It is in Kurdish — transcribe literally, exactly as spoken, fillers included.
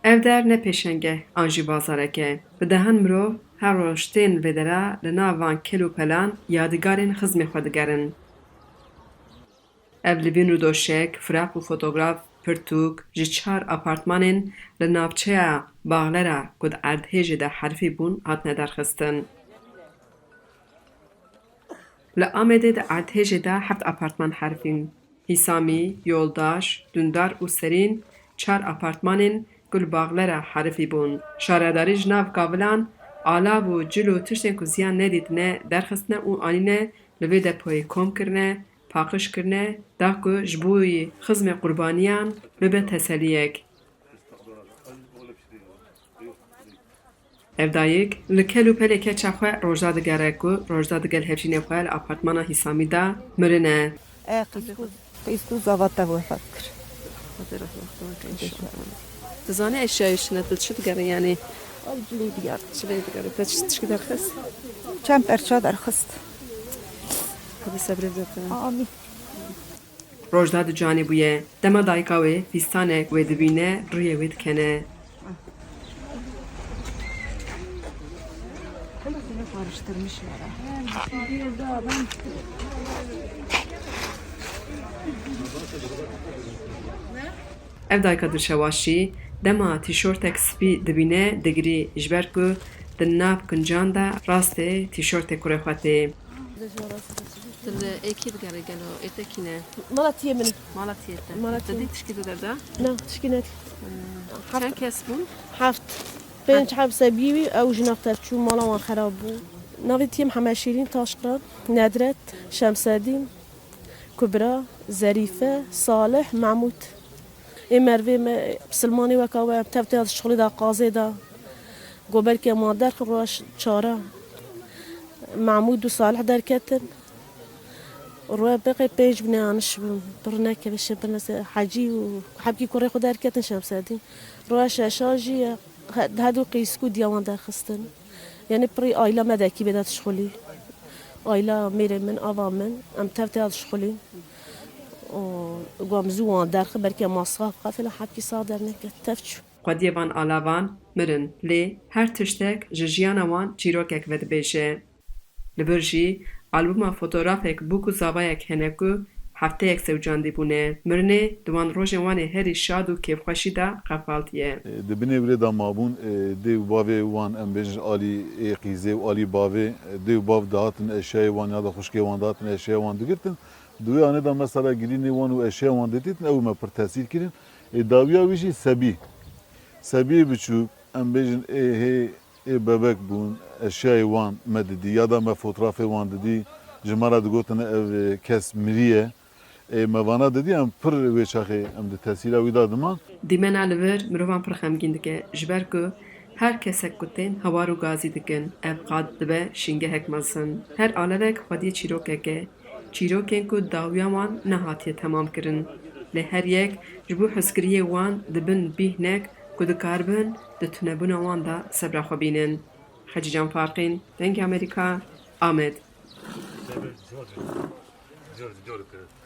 Ev der ne pêşengeh an jî bazarek e. Bi dehan mirov her roj tên vê dera li nav van kel û pelan yadîgarên xizmê xwe digerin. Ev livîn û doşek, firaq û fotograf, pirtûk ji çar apartmanên li navçeya Baxlera ku di erdhêjê de herifî bûn hatine derxistin. Li Amedê di erdhêjê de heft apartman herifîn. Hîsamî, Yoldaş, Dundar û Serîn çar apartmanên ku li Baxlera herifî bûn. Şaredarî ji nav kavilan, alav û cil û tiştên ku ziyan nedîtine derxistine û anîne li vê depoyê kom kirine, paqij kirine, da ku ji bo xizmê qurbaniyan bibe teseliyek. Ev dayik li kel û pelê keça xwe rojda digere ku rojda digel hevjînê xwe li apartmana Hîsamî de mirine. E, qîskû, qîskû zava te wefat kir. Xwedê rehmet bike înşallah. Dizane eşyayê şine tu çi digere yani? Ev cilê digere. Cilê digere. Te çi tişkî derxist? Çend perça derxist. Xwedê sebrê bide te. Amîn. Rojda du canî bûye. Dema dayika wê fîstanek wê dibîne, rûyê wê dikene. Ev dayika dilşewaşî dema tîşortek spî dibîne digirî, ji ber ku di nav kincan de rastê tîşortê kurê xwe tê. Tu li êkî digerî gelo, ê te kîne? Mala tiyê min e. Mala tiyê te. Mala tiyê. Tu dî tişkî tu derda? Na, tişkî nedî. Hmm. Heft. Çend kes bûn? Heft. Pênc heb sebî wî, ew jina tevçû, mala wan xerab bû. Navê tiyê Mihemed Şîrîn, Taşqran, Nedret, Şemsedîn, Kubra, Zerîfe, Salih, Mehmûd. Ê mervê me, misilmanê weka we, em tev tê ya dişixulî da qazê da. Goberkê ma derxin roja çara. Mehmûd û Salih derketin. Roja beqê pênc bûne, aniş bûn. Pir nekeve şin pir nese. Hecî û hebkî kurê xwe derketin Şemsedîn. Roja şeşan jî he-, hedû qîskû diya wan derxistin. Yanî pirî aîla me dekî bê de dişixulî. Aîla mêrê min, ava min, em tev tê ya dişixulîn. Û gom zû wan derxi, belkî masraf qefil hebkî sax derneket, tev çû. Xwediyê van alavan mirin, lê her tiştek ji jiyana wan çîrokek vedibêje. Li vir jî albûma fotografek bûk û zavayek hene ku hefteyek sewcandî bûne. Mirinê di wan rojên wan ê herî şad û kêfxweşî de qefaltiye. Di binê wê de mabûn, dê û bavê wan, em bêjin ji alî ê qîzê û alî bavê, dê û bav dihatin eşyayê wan ya da xwişkê wan dihatin eşyayê wan digirtin. Di wê anê de mesela girînê wan û eşyayê wan didîtin, ew me pir tesîr kirin. Ê dawiya wî jî Sebî. Sebiyê biçûk, em bêjin ê hê, ê bebek bûn, eşyayê wan me didî, ya da me fotrafê wan didî, ji me re digotin ev, e, kes miriye. Ê me vana didî, em pir wê çaxê em di tesîra wî de diman. Dîmena li vir mirovan pir xemgîn dike, ji ber ku her kesek ku tên hewar û gazî dikin, ev qad dibe şîngehek mezin. Her alevek xwediyê çîrokek e. Çîrokên ku dawiya wan nehatiye temam kirin. Lê her yek ji bo hizkiriyê wan dibin bîhnek ku dikaribin di tunebûna wan de sebra xwe bînin. Xecîcan Farqîn, Dengê Amerîka, Amed.